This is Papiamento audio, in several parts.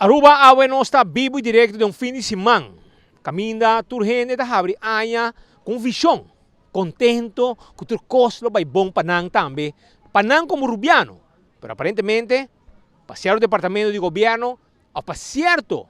Aruba awe nos ta bibu y directo den un fin di siman. Caminda tur hende ta habri aña cu un vision, contento cu tur cos lo bay bon pa nan tambe, pa nan como Rubiano. Pero aparentemente pa cierto departamento di gobierno of pa cierto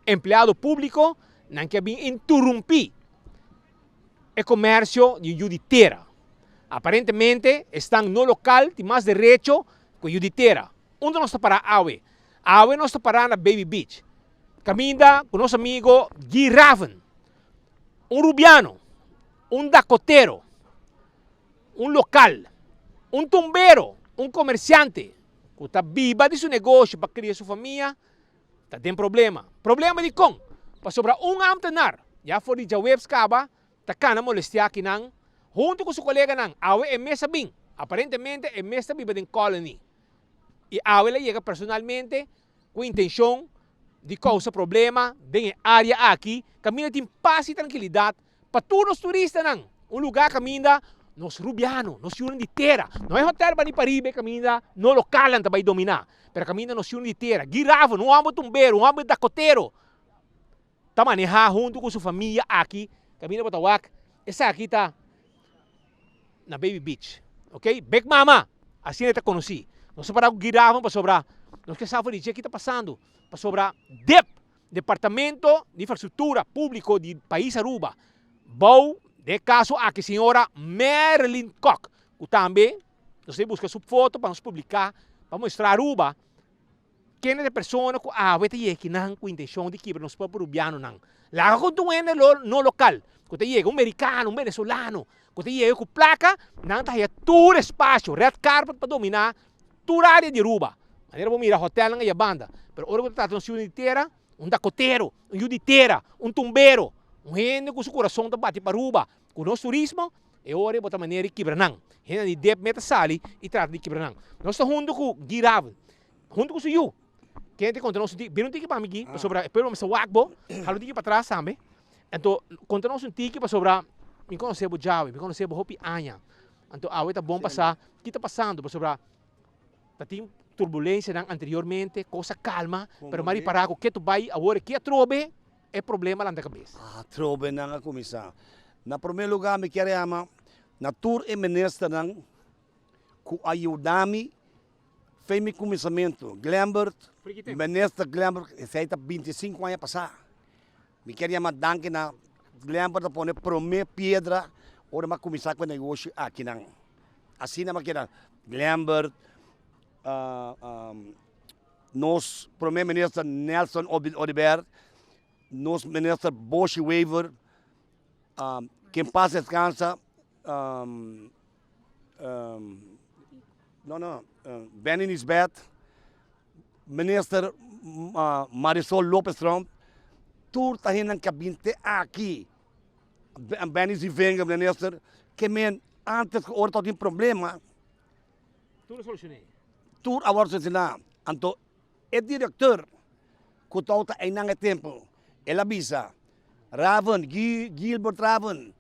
empleado publico nan ke bin interumpi e comercio di yu di tera. Aparentemente esnan no local tin mas derecho cu yu di tera. Unda nos ta para awe? Awe nos ta para na Baby Beach, caminda cu nos amigo Guy Raven, un Rubiano, un Dakotero, un local, un tumbero, un comerciante cu ta biba di su negoshi pa cria su famia, ta den problema. Problema dicon? Pasobra un ambtenaar, ya for di djaweps caba, ta cana molestia akinan hunto cu su coleganan. Awe e mes a bin. Aparentemente e mes ta biba den Colony. Y awe el a yega personalmente cu intencion di causa problema den e area aki caminda tin paz y tranquilidad pa tur nos turistanan. Un lugar caminda nos Rubiano, nos yunan di tera, no e hotel bani pariba e caminda no localnan ta bay domina, pero caminda nos yunan di tera, Guy Raven, un homber tumbero, un homber dakotero, ta maneha hunto cu su famia aki caminda bo ta wak esaki ta na Baby Beach ok Big Mama asina e ta conoci nos ta para cu Giravan pasobra nos ke sa for di dje ki ta pasando pasobra dip Departamento di Infrastructura Publico di Pais Aruba bou den e caso aki señora Marilyn Kock cu tambe nos ta busca su foto pa nos publica pa muestra Aruba. Kende ta e persona ku awe ta yega kinan ku intenshon di kibra nos pueblo rubianonan? Laga ku un hende no lokal ku ta yega, un merikano, un venezolano ku ta yega ku plaka, nan ta haya tur espasio, red carpet pa dominá tur área di Aruba. Manera bo mira hotelnan aya banda. Pero ora ku ta trata nos yu di tera, un dakotero, un yu di tera, un tumbero, un hende ku su kurason ta bati pa Aruba, ku nos turismo, e ora ei bo ta manera di kibra nan. Hende di dep meta sali i trata di kibra nan. Nos ta huntu ku Guy Raven. Huntu ku su yu. Ken ta konta nos un tiki? Bira un tiki pa mi aki, pasobra e pueblo mester wak bo. Hala un tiki patras tambe. Anto, konta nos un tiki pasobra mi konosé bo djawe, mi konosé bo hopi aña. Anto awe ta bon pa sa ki ta pasando, pasobra ta tin turbulensianan anteriormente, kos a kalma, pero mi a ripará ku ke tu bai awor aki atrobe e problema lanta kabes. Atrobe nan a kuminsá. Na promé lugá mi kier yama na tur e ministernan ku a yuda mi Fe mi kuminsamentu, Glenbert, Minister Glenbert, esei ta 25 aña pasá. Mi kier yama danki na Glenbert a pone promé piedra ora mi a kuminsá ku e negoshi akinan. Asina mi a keda Glenbert, nos promé minister Nelson Oduber, nos minister Boshy Wever, ke en pas deskansa. No no Benny Nisbet, Minister Marisol Lopez Tromp, tur ta hendenan ku a bin te aki, Benny Zievinger minister, ke men antes ku ora tabatin problema, Tur a solushoné. Tur a wòrdu solushoná. Anto E director cu tabata eynan e tempo, el a bisa, Raven, Gilbert Raven,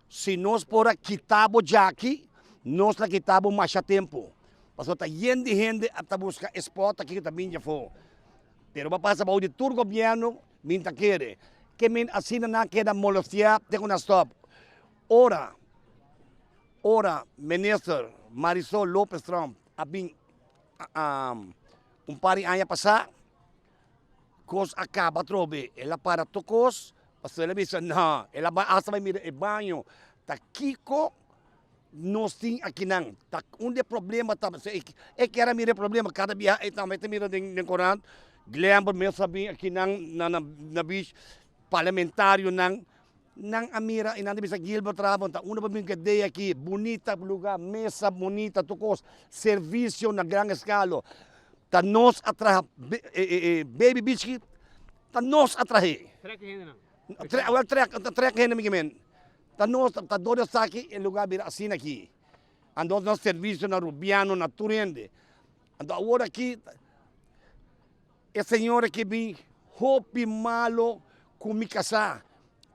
si nos por a kita bo djaki, nos la kita bo masha tempo. Pasobra ta yen di hende a ta busca e spot aki cu ta bin djafo. Pero bo a pasa bao di tur gobierno, min ta kere. Ke min asina nan a keda molestia te cu nan stop. Ora, ora Minister Marisol Lopez Tromp a bin Un par di aña pasá, kos a kaba atrobe. El a para tur kos, pasobra el a bisa, No, el a bai asta bai mira e baño. Ta kiko nos tin akinan? Ta unda e problema ta? E kier a mira e problema kada biaha e tambe ta mira den korant. Glenbert mes a bin akinan na beach, parlamentarionan. Nan a mira i nan ta bisa Gilbert Raven ta unda pa bin ku e dei aki, bunita luga, mesa bunita, tur kos, servisio na gran eskalo. Ta nos a traha e Baby Beach aki, ta nos a trah'é. Trek e hendenan. Wèl trek, ta trek e hende mi ke men. Ta nos, ta dor di esaki e luga a bira asina aki. Anto nos servisio na Rubiano, na tur hende. Anto awor aki E señora ke bin hopi malo ku mi kasá.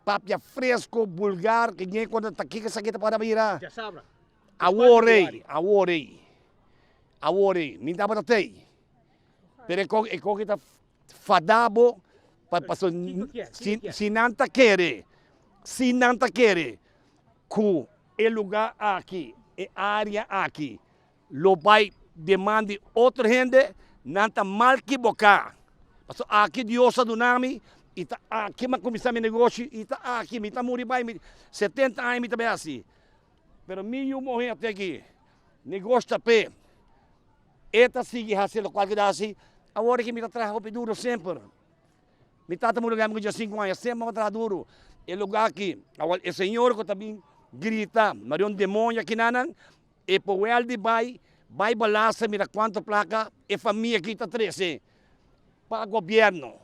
Papia fresco, bulgar, ke ñe konta ta kiko esaki ta para bira. Djasabra. Awor ei, awor ei, awor ei, mi tabata tei. Pero e koki, e koki ta. fada bo pa paso si si nan ta kere si nan ta kere ku e luga aki e area aki lo bai den man di otro hende nan ta mal kiboká paso aki Dios a duna mi i ta aki mi a kuminsá mi negoshi i ta aki mi ta muri bai mi 70 aña mi ta bai hasi pero mi yu muhé a te aki negoshi ta p'e. E ta sigui hasi lokual ku ta hasi. Awor aki mi ta traha hopi duru semper. Mi tata muri mi ku diesinku aña, semper mi a traha duru. E luga aki, awor e señor ku ta bin grita, Maria un demoño akinanan, e por wèl di bai, bai balasa mira kuantu plaka e famia aki ta trese pa gobièrnu.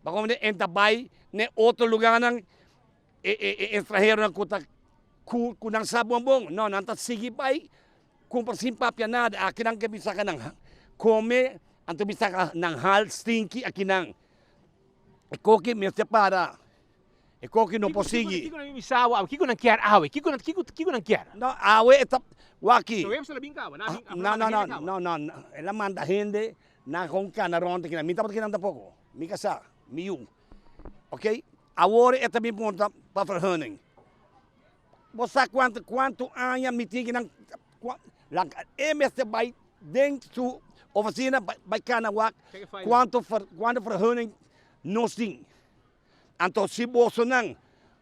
Pa komprende e ta bai na e otro luganan e e estranheronan ku ta ku nan sa bon bon, no nan ta sigui bai Kumpra sin papia nada, akinan ke bisa ka nan kome, anto bisa ka nan hal stinki akinan. E koki mester para, e koki no por sigui. Kiko nan bisa awe, kiko nan kier awe, kiko nan kiko kiko nan kier? No, awe e ta, wak-ki. No, e bin kaba, nan a bin, No, no, no, no, no, no, el a manda hende nan kon kana rond akinan, mi tabata kinan tampoko, mi kasá, mi yu, ok, awor e ta bin puntra pa vergunning. Bo sa kuantu kuantu aña mi tin kinan e mester bai den su ofisina bai kana wak kuantu kuantu vergunning nos tin. Anto si bosonan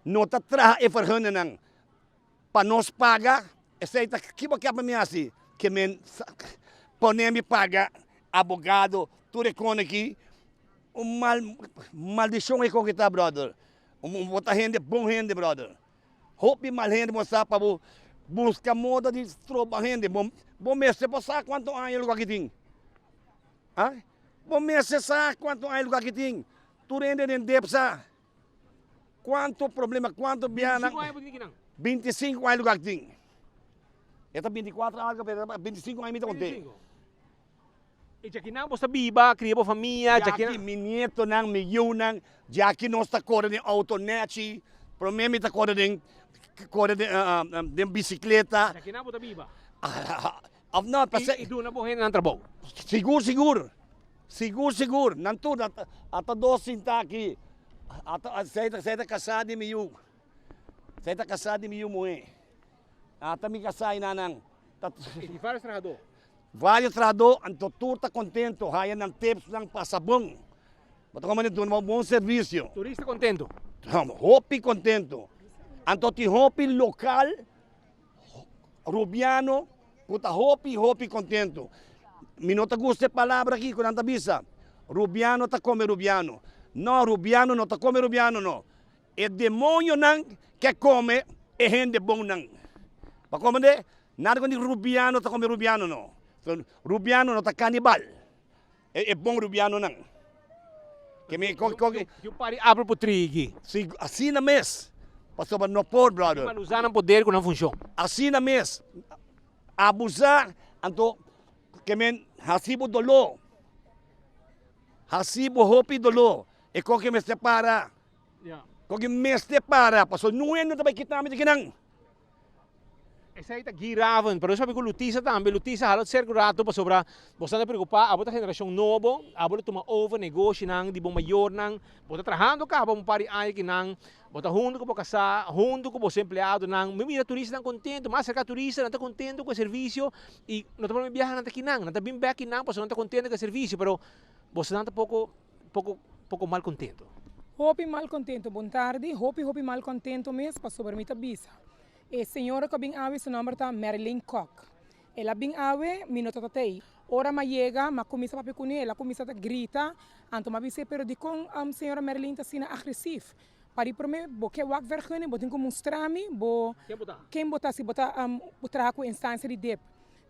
no ta traha e vergunningnan pa nos paga esei ta ki bo ke pa mi hasi ke men pone mi paga abogado tur e kos aki un mal maldishon e kos ki ta brother. Bo ta hende bon hende brother. Hopi mal hende bo sa pa bo buska moda di stroba hende. Bo bo mester por sa kuantu aña lugar ki tin. Ha? Bo mester sa kuantu aña lugar ki tin. Tur hende den dep sa. Kuantu problema, kuantu bianan. 25 aña bo tin kinan? 25 aña lugar ki tin. E ta 24 algo pero 25 aña mi ta konte. 25. I djakinan bo sta biba, kria bo famia, djakinan. Djaki mi nietonan, mi yiunan, djaki nos ta kore den outo nechi, prome mi ta kore den kore den den bisikleta. Djakinan bo ta biba. Of no, p'esei. I duna bo hendenan trabou. Sigur, sigur. Sigur, sigur. Nan tur ata dos sinta aki. Ata esei ta esei ta kasá di mi yu. Esei ta kasá di mi yu muhé. Ata mi kasá i nan ta. I tin vários trahadó. Varios trahadó anto tur ta contento haya nan tipsnan pasa bon. Bo ta como duna bo bon servicio. Turista contento. Hopi contento. Anto tin hopi local Rubiano cu ta hopi hopi contento. Mi no ta gusta e palabra aki cu nan ta bisa, Rubiano ta come Rubiano. No, Rubiano no ta come Rubiano no. E demonionan ke come e hende bonnan. Pa comprende? Nada con di rubiano ta come rubiano no. Rubiano no ta canibal. E, e bon rubianonan. Ke mi ko ko Yu pari abro por trigi. Si, asina mes. Pasobra no por, brother. Mal usa nan poder ku nan funshon. Asina mes. Abusa, anto ke men hasi bo doló. Hasi bo hopi doló. E ko ke mester para. Ko ke mester para. Pasobra no hende ta bai kita mi di kinan. Esei ta Guy Raven, pero nos papia ku Lutisa tambe. Lutisa hala serka un rato pasobra bo sta ta preokupá, abo ta generashon nobo, abo lo tuma over negoshinan di bo mayornan, bo ta trahando kaba un par di aña kinan, bo ta huntu ku bo kasá, huntu ku boso empleadonan. Mi mira turistanan kontentu, mas aserka turista nan ta kontentu ku e servisio i no ta prome biaha nan ta kinan, nan ta bin bèk kinan pasobra nan ta kontentu ku e servisio, pero bosonan ta poko poko poko mal kontentu. Hopi mal kontentu, bon tardi, hopi hopi mal kontentu mes pasobra mi ta bisa E señora ku a bin awe su nòmber ta Marilyn Kok. El a bin awe, mi no tabata ei. Ora m'a yega, m'a kuminsá papia kuné, el a kuminsá ta grita. Anto m'a bis'é, pero dikon señora Marilyn ta asina agresif? Pa di promé, bo ke wak vergunning, bo tin ku mustra mi bo ken bo ta, si bo ta traha ku instansia di dip.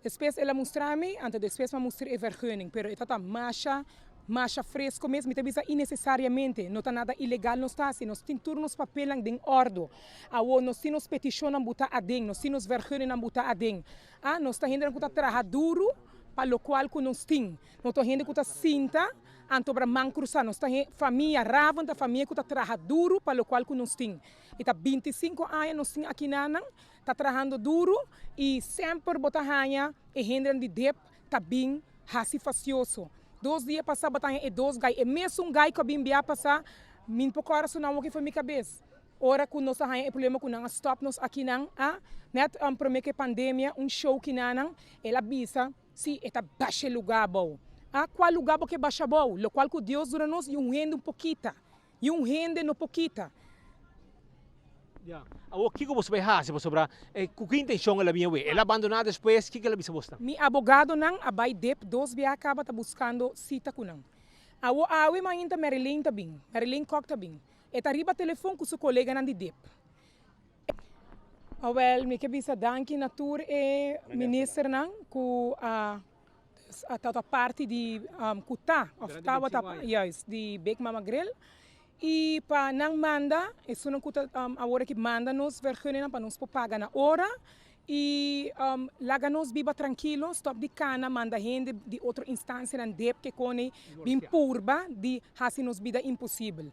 Despues el a mustra mi, anto despues m'a mustra e vergunning, pero e tabata masha, masha fresco mes, mi ta bisa innecesariamente, no ta nada ilegal nos ta haci, nos tin tur nos papelnan den ordo, awo nos tin nos peticionnan buta aden, nos tin nos vergunningnan buta aden, ah, nos ta hendenan cu ta traha duro pa locual cu nos tin, no ta hende cu ta sinta anto bra man crusa, nos ta famia, Raven ta famia cu ta traha duro pa locual cu nos tin, y ta 25 aña nos tin akinanan, Ta trahando duru y semper bo ta haña e hendenan di dep ta bin haci facioso. Dos dia pasá bo ta haña e dos gai, e mesun gai ku a bin bia pasá, mi no por kòrda su nan woki for mi kabes. Ora ku nos a haña e problema ku nan a stòp nos akinan, a nèt promé ku e pandemia, un show kinanan, el a bisa, si e ta basha e lugá abou. A kua lugá bo ke basha abou? Lokual ku Dios duna nos, i un hende un por kita. I un hende no por kita. Ya. Awor kiko boso bai hasi pasobra ku ki intenshon el a bin awe? El a bandoná despues? Kiko el a bisa bosnan? Mi abogadonan a bai dep dos bia kaba ta buskando sita ku nan. Awor awe mainta Marilyn ta bin. Marilyn Kok ta bin. E ta riba telefon ku su koleganan di dep. Awel mi ke bisa danki na tur e ministernan ku a a tabata parti di ku ta of tabata juist di Big Mama Grill y pa nan manda esunnan ku ta awor aki manda nos vergunningnan pa nos por paga na ora y laga nos biba trankilo stop di kana manda hende di otro instancianan dep ke kone bin purba di hasi nos bida imposibel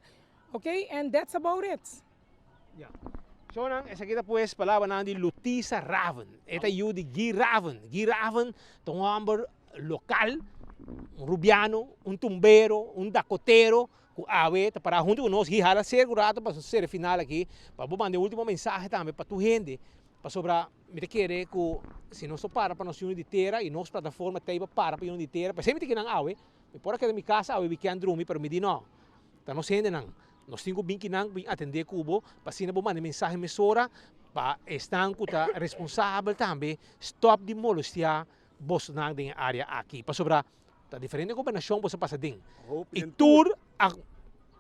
ok and that's about it. Ya. Shownan, esaki ta pues palabranan di Lutisa Raven. E ta yu di Guy Raven. Guy Raven ta un homber lokal, un rubiano, un tumbero, un dakotero ku awe ta pará huntu ku nos. Guy, hala serka un rato pa nos sera e final aki, pa bo manda e ultimo mensahe tambe pa tur hende, pasobra mi ta kere ku si nos no para pa nos yuni di tera i nos plataforma ta ei pa para pa yuni di tera, p'esei mi ta kinan awe, mi por a keda mi kas awe wikènt drumi, pero mi di no, ta nos hendenan. Nos tin ku bin kinan bin atendé ku bo pa asina bo manda e mensahe mesora pa esnan ku ta responsabel tambe stòp di molestiá bosonan den e área aki. Pasobra ta diferente gobernashon boso a pasa den i tur a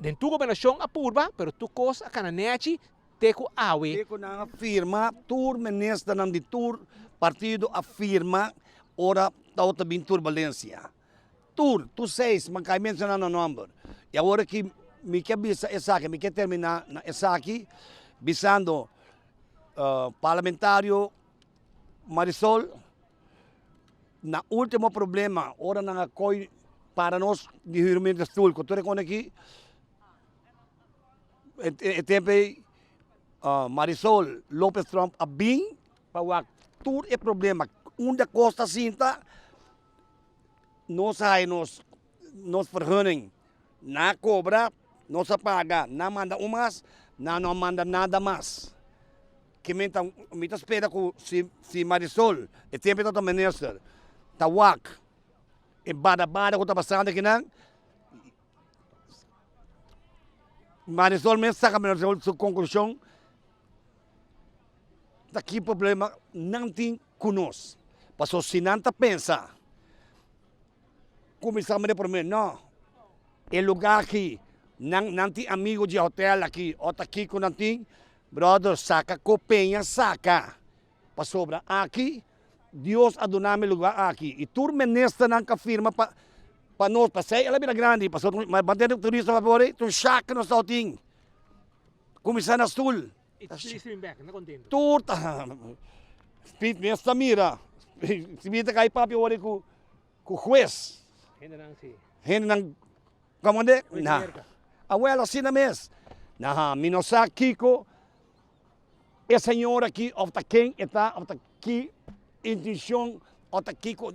den tur gobernashon a purba pero tur kos a kana nèchi te ku awe. Te ku nan a firma, tur ministernan di tur partido a firma ora tabata bin turbulensia. Tur, tur seis, man kai mencioná nan nomber. I awor aki mi ke bisa esaki, mi ke terminá na esaki bisando Parlamentario Marisol, na ultimo problema ora nan a koi para nos di huurmento stoel ku tur e kos aki, e tempo ei Marisol Lopez Tromp a bin pa wak tur e problema unda kos ta sinta. Nos a haya nos nos vergunning. Nan a cobra, nos a paga. Nan a manda un mas, nan no a manda nada mas. Ke men ta, mi ta spera ku si si Marisol, e tempo e tabata minister, ta wak e bada bada ku ta pasando akinan, Marisol mes saka Marisol su konklushon ta ki problema nan tin ku nos. Pasobra si nan ta pensa kuminsá manera promé, no, e lugá aki nan nan tin amigu di hotel aki o ta kiko nan tin, brother saka kopeña saka pasobra aki Dios a duna mi lugá aki i tur ministernan ka firma pa pa nos pasei el a bira grandi pasobra manera turista papia ora tur shaka nos tabatin kuminsá na stul. Tur ta Piet mes ta mira. Si mi ta kai papia ora ku ku hues. Hendenan komo de na. Awel asina mes. Na mi no sa kiko e señor aki of ta ken e ta of ta ki intenshon of ta kiko.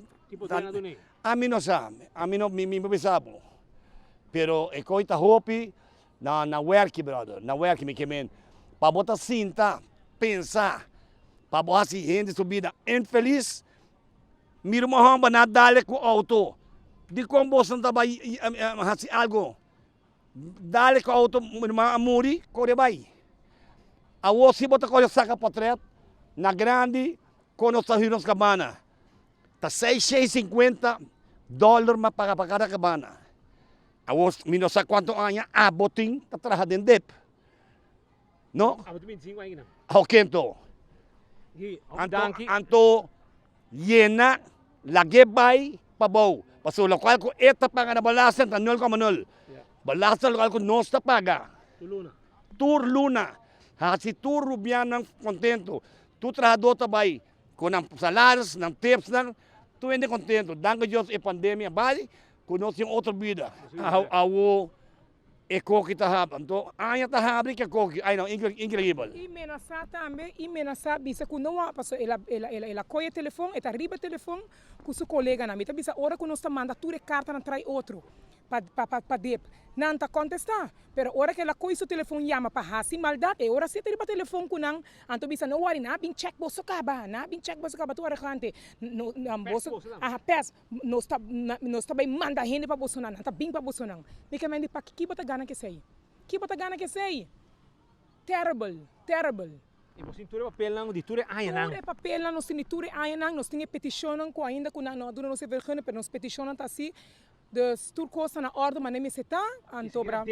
Ami no sa. Ami no mi mi bisa bo. Pero e koi ta hopi. Na na werki brother, na werki mi ke men pa bo ta sinta pensa pa bo hasi hende su bida infelis, mira un homber na dale ku auto, dikon boso no ta bai hasi algo, dale ku auto mi ruman a muri kore bai, awor si bo ta kore saka potret na grandi kon nos ta hür nos kabana, ta seis shei sinkuenta dollar mi a paga pa kada kabana. Awor mi no sa cuanto aña abo tin ta traha den dep. No? Abo tin 25 aña. Oké anto. Anto, anto yena lag'é bai pa bou. Pasobra locual cu e ta paga na belasting ta nul coma nul. Belasting locual cu nos ta paga. Tur luna. Tur luna. Haci tur rubiannan contento. Tur trahador ta bai cu nan salaris, nan tipsnan. Tur hende contento. Danki Dios e pandemia bai. Ku nos tin otro bida. Awo E koki ta habri, anto aña ta habri ke koki, ai no, increíbel. I menasá tambe, i menasá bisa ku no a, pasobra el a, el a, el a kohe e telefon, e ta riba e telefon ku su koleganan. Mi ta bisa ora ku nos ta manda tur e kartanan trai otro pa, pa, pa, pa dip, nan ta kontestá. Pero ora ku el a kohe su telefon yama pa hasi maldat, e ora si e ta riba telefon ku nan, anto bisa no wòri, nan a bin chèk boso kaba, nan a bin chèk boso kaba tur arogante, no, boso, aha, pès. Nos ta nos ta bai manda hende pa bosonan, nan ta bin pa bosonan. Mi ke mende paki ki bo ta gana kesei? Ki bo ta gana kesei? Terrible, terrible. I bo tin tur e papelnan di tur e añanan? Tur e papelnan nos tin di tur e añanan, nos tin e petishonnan ku ainda ku nan no a duna nos e vergunning, pero nos petishonnan ta asi. Dus tur kos ta na òrdu manera mester ta, anto bra.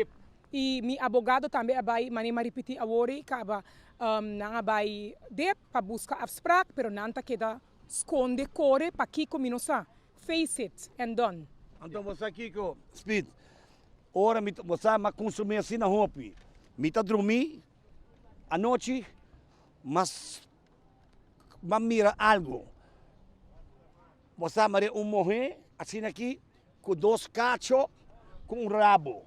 I mi abogado tambe a bai, manera mi a ripití awor ei kaba, nan a bai dep pa buska afsprak, pero nan ta keda Skonde kore pakiko mi no sa. Face it and done. Anto bo sa kiko, Speed? Ora mi ta, bo sa, m'a kunsumí asina hopi. Mi ta drumí anochi, mas m'a mira algu. Bo sa, mare un muhé asina aki ku dos kacho ku un rabo.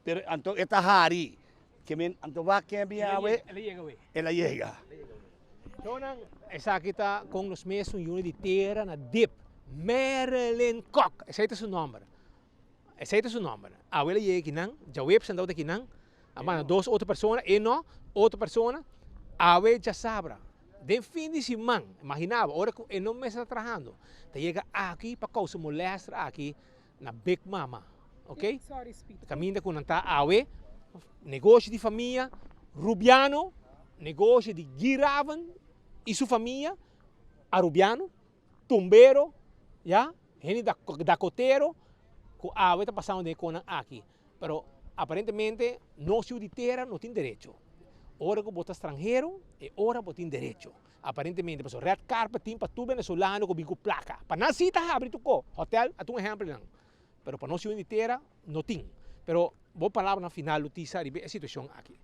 Pero anto e ta hari. Ke men anto wak ken bin awe. El a yega awe. El a yega. Shownan, esaki ta kon nos mes un yuni di tera na dip. Marilyn Kok, esei ta su nomber. Esei ta su nomber. Awe el a yega kinan, djaweps nan tabata kinan. A manda dos otro persona, e no, otro persona. Awe djasabra, den fin di siman, imagina bo, ora ku e no mes ta trahando, ta yega aki pa kousa molèster aki na Big Mama, ok? Kaminda ku nan ta awe, negoshi di famia, Rubiano, negoshi di Guy Raven i su famia, Arubiano, tumbero, ya, hende dakotero ku awe ta pasando den e konan aki. Pero aparentemente nos yu di tera no tin derecho. Ora ku bo ta stranhero, e ora bo tin derecho. Aparentemente, pasobra red carpet tin pa tur venezolano ku bin ku plaka. Pa nan si ta habri tur ko, hotel a tur un ehempel nan. Pero pa nos yu di tera no tin. Pero bo palabranan final lo tisa riba e situashon aki.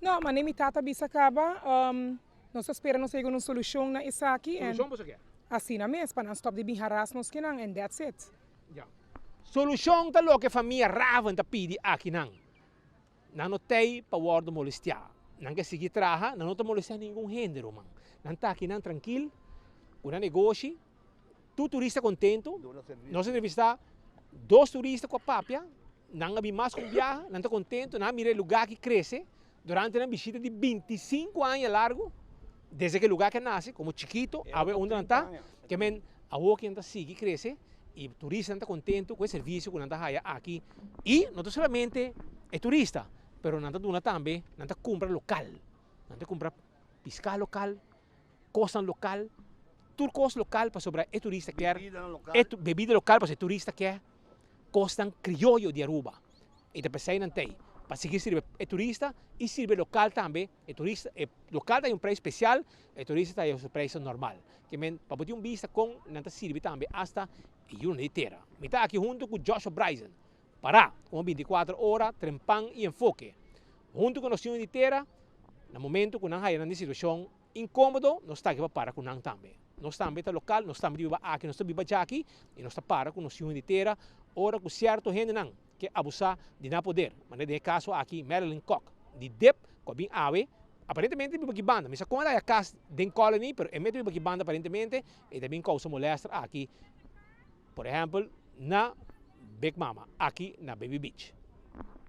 No, mane mi tata bisa kaba, nos ta spera nos yega un solushon na esaki en. Solushon boso ke? Asina mes, pa nan stop di bin haras nos kinan and that's it. Ya. Solushon ta loke famia Raven ta pidi akinan. Nan no tei pa wòrdu molestiá. Nan ke sigui traha, nan no ta molestiá ningun hende, ruman. Nan ta akinan trankil, ku nan negoshi, tur turista kontentu. Nos a entrevistá dos turista ku a papia, nan a bin mas ku un biaha, nan ta kontentu, nan a mira e lugá aki krese durante nan bishita di 25 aña largu, desde ku e lugá aki a nase komo chikito, awe unda nan ta, ke men awor ku nan ta sigui krese. Y turistanan ta contento cu e servicio cu nan ta haya aki. Y no ta solamente e turista, pero nan ta duna tambe, nan ta cumpra local. Nan ta cumpra pisca local, cosnan local, tur cos local pasobra e turista kier, e bebida local pasobra e turista kier cosnan crioyo di Aruba. Y ta pesey nan ta ey, pa sigui sirbi e turista y sirbi e local tambe. E turista, e local ta hay un prijs special, e turista ta hay su prijs normal. Ke men, pa bo tin un bista kon nan ta sirbi tambe asta e yunan di tera. Mi ta aki huntu ku Joshua Bryson, pará komo 24 ora, trempan i enfoke. Huntu ku nos yunan di tera, na momento ku nan haya nan den situashon inkomodo, nos ta aki pa para ku nan tambe. Nos tambe ta lokal, nos tambe ta biba aki, nos ta biba djaki i nos ta para ku nos yunan di tera ora ku sierto hendenan ke abusá di nan poder. Manera den e kaso aki Marilyn Kock di dip ku a bin awe Aparentemente biba ki banda. Mi sa kon el haya kas den Colony, pero e mete biba ki banda aparentemente e ta bin kousa molester aki, por ehempel na Big Mama, aki na Baby Beach.